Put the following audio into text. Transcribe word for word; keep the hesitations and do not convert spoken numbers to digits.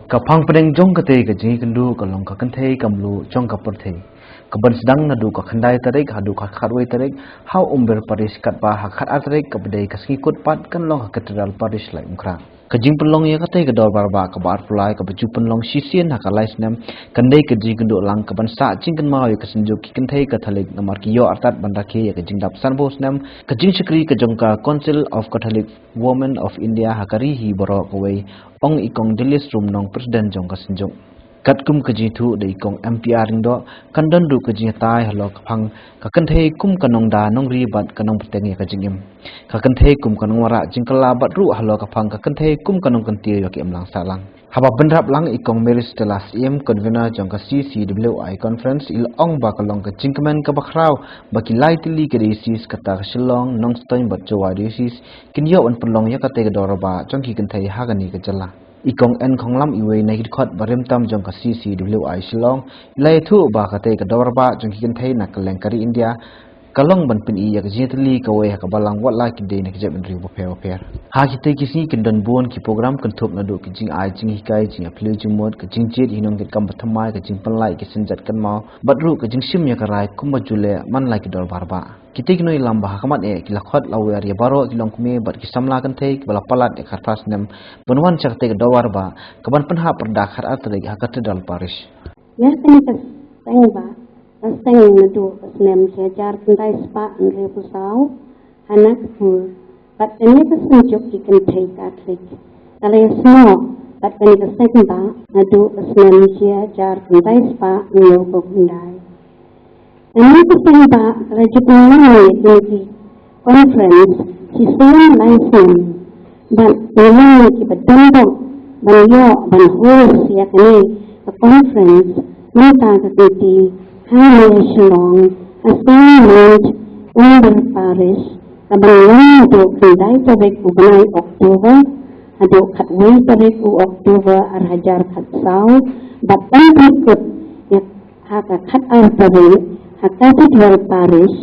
Ka phang pdeng jong katei ka jingkynduh ka long ka kynthei ka mluh jong ka pyrthei, ka ban sdang naduh ka khyndai tarik haduh ka khatwei tarik ha Umber Parish, katba ha khatar tarik kaba dei ka sngi kut pat kan long ha Cathedral Parish Laitumkhrah. Ka jingpynlong ïa katei ka dorbar bah kaba arphew lai kaba ju pynlong shisien ha ka lai snem, kan dei ka jingkynduh lang ka ban sah jingkynmaw ïa ka synjuk ki kynthei Katholik namar ki ïoh artat ban rakhe ïa ka jingdap sanphew snem ka jingshakri ka jong ka Council of Catholic Women of India ha ka ri hi baroh kawei, ong i Kong Dillis Rumnong, President jong ka synjuk. Katkum ka jingthoh da i Kong M P R Lyngdoh, kan don ruh ka jingïatai halor ka phang ka kynthei kum ka nongda nongri bad ka nongpyrshang ïa ka jingim. Ka kynthei kum ka nongwanrah jingkylla bad ruh halor ka phang ka kynthei kum ka nongkyntiew ïa ka imlang sahlang. Haba bynrap lang i Kong Mary Stella Syiem, Convener jong ka C C W I Conference, i la ong ba ka long ka jingkmen kaba khraw ba ki lai tylli ki diocese, kata ka Shillong, Nongstoiñ bad Jowai Diocese, kin ïoh ban pynlong ïa katei ka dorbar bah jong ki kynthei ha kane ka jylla. I Kong N Khonglam, iwei na ki dkhot barim tam jong ka C C W I Shillong, i la ïathuh ba katei ka dorbar bah jong ki kynthei na kylleng ka ri India ka long ban pyni ïa ka jingïatylli kawei ha ka Balang, wat la ki dei na ki jaitbynriew bapher bapher. Ha kitei ki sngi kin don bun ki program kynthup naduh ki jingai jinghikai, jingïapyllun jingmut, ka jingjied ïa ki nongkitkam bathymmai, ka jingpynlait ïa ki synjat kynmaw bad ruh ka jingshim ïa ka rai kumba ju leh man la ki dorbar bah. Kitei ki nongïalam ba ha khmat eh ki la khot la wer ïa baroh ki longkmie bad ki samla kynthei kiba la palat ïa ka arphew snem ban wan sha katei ka dorbar bah ka ban pynhap pyrda khatar tarik ha Cathedral Parish. Ïa kane ka seng bah la seng naduh ka snem shi hajar khyndai spah hynriewphew saw ha Nagpur, bad kane ka synjuk ki kynthei Katholik ka la ïasnoh bad kane ka seng bah naduh ka snem shi hajar khyndai spah hynñiewphew khyndai. Kane ka seng bah ka la ju pynlong ïa kine ki conference shisien lai snem. Bad ki long kiba don bok ban ïoh ban host ïa kane ka conference mynta ka sngi hangne ha Shillong, ha Saint Maude Umber Parish, ka ban long naduh khyndai tarik u bnai October haduh khatwei tarik u October ar hajar khatsaw, bad ban pynkut ïa ha ka khatar tarik ha Cathedral Parish